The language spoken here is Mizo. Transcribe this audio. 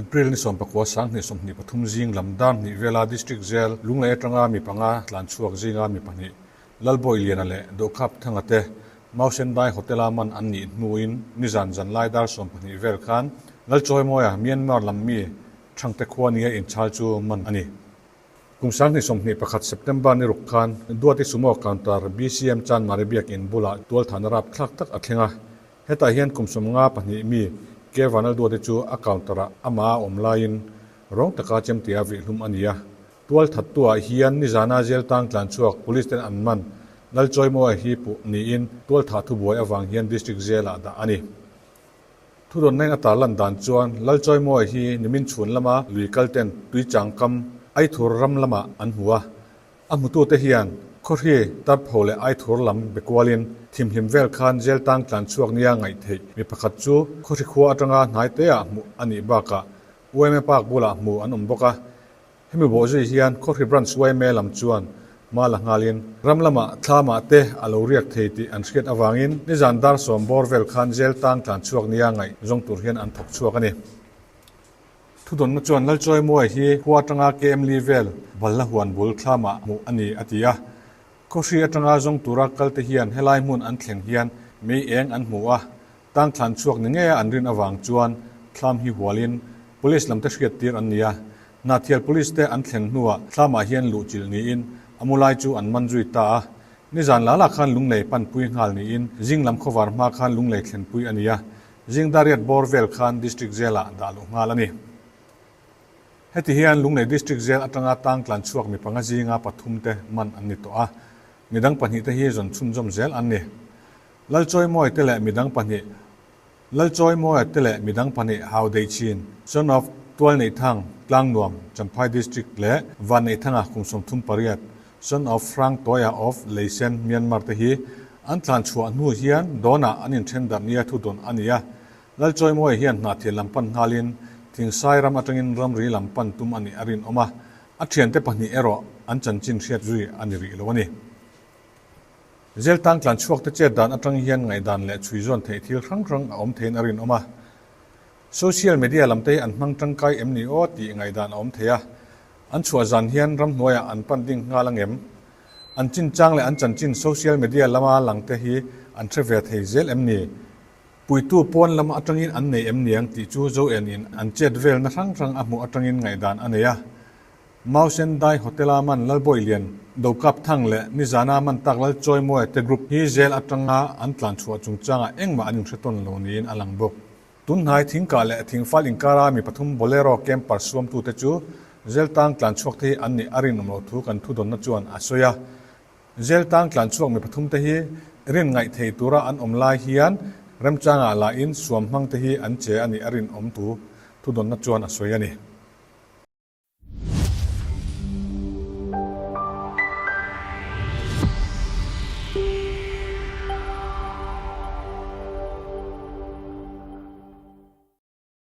April ni 19 2023 zing lam dar hnih vela District Jail Lunglei atanga mi panga tlan chhuak zinga mi pahnih Lalbawi Liana leh Dawhkhap Thanga te Mausendai Hotel-a man an nih hnuin nizan zanlai dar 12 vel khan Lalchawimawia Myanmar lam mi Thangte khua nia inchhal chu man a ni. Kum 2021 September ni ruk khan Duati Sumo Counter BCM Chanmari Biakin bulah tualthahna rapthlak tak a thleng a. Hetah hian kum 52 mi K Vanlalduati chu a counter-ah amah a awm laiin rawng taka chemtia vihhlum a ni a. Tualthattuah hian nizana jail tang tlan chhuak police ten an man Lalchawimawia hi puh niin tualthah thubuai avang hian District Jail-ah dah a ni. Thudawnnain a tarlan dan chuan Lalchawimawia hi nimin chhun lama lui kal ten Tuichang kam Aithur ram lamah an hmu a. A hmutute hian Khawhri, Tarpho leh Aithur lam be kualin thimhlim vel khan jail tang tlan chhuak nia ngaih theih mi pakhat chu Khawhri khua atanga hnai teah hmuh a nih bakah UMA Park bulah hmu an awm bawk a. Hemi bawhzui hian Khawhri Branch yma lam chuan hma la nghalin ram lamah thlamah te a lo riak thei tih an hriat avangin nizan dar sawm bawr vel khan jail tang tlan chhuak nia ngaih zawng tur hian an thawk chhuak a ni. Thudawnna chuan Lalchawimuai hi khua atanga KM li vel balhla huan bul thlamah hmuh a ni a ti a. Khawhri atanga zawng tura kalte hian helai hmun an thleng hian mei eng an hmu a, Tang thlan chhuak ni ngeia an rin avang chuan thlam hi hualin Police lamte hriat tir an ni a. Hnathial Police te an thlen hnuah thlamah hian luh chilh niin a mu lai chu an man zui ta a. Nizan lala khan Lunglei panpui nghal niin zing lam khawvar hma khan Lunglei thlenpui a ni a. Zing dariat bawr vel khan District Jail-ah dah luh nghal a ni. Heti hian Lunglei District Jail atanga tang tlan chhuak mi panga zinga pathum te man an ni tawh a. Midang pahnih te hi zawn chhunzawm zel an ni. Lalchawimawi te leh midang pahnih Lalchawimawia te leh midang pahnih Hau Deichin, son of Tualneihthang, Tlangnuam, Champhai District leh Vanneihthanga kum 38, son of Hrang Tawia of Leisen, Myanmar te hi an tlan chhuah hnu hian dawnah an inthen darh nia thu dawn a ni a. Lalchawimawia hian hnahthil lam pan nghalin Thingsai ram atangin ramri lam pan tum a nih a rinawm a, a thiante pahnih erawh an chanchin hriat zui a ni rih lo a ni. Zel tang tlan chhuak te chet dan atang hian ngaihdan leh chhui zawn theih thil hrang hrang a awm theiin a rinawm a. Social media lam te hi an hmang tangkai em ni aw tih ngaihdan a awm thei a. An chhuah zan hian ramhnuaiah an pan ding nghal angem? An chinchang leh an chanchin social media lama lang te hi an hre ve thei zel em ni? Puitu pawn lam atangin an nei em niang tih chu Zoen in an chet velna hrang hrang a hmuh atangin ngaihdan a nei a. Mausendai Hotel-a man Lalbawi Lian, Dokap Thang leh nizana man tak Lalchawimawia te group hi jail atanga an tlan chhuah chungchangah engmah an inhre tawn lo niin a lang bawk. Tunhnai thingkah leh thingfal inkara mi pathum Bolero camper suamtute chu jail tang tlan chhuak te hi an nih a rinawm loh thu kan thudawnna chuan a sawi a. Jail tang tlan chhuak mi pathum te hi rin ngaih thei tura an awm lai hian remchangah lahin suam hmang te hi an che a nih a rinawm thu thudawnna chuan a sawi a ni.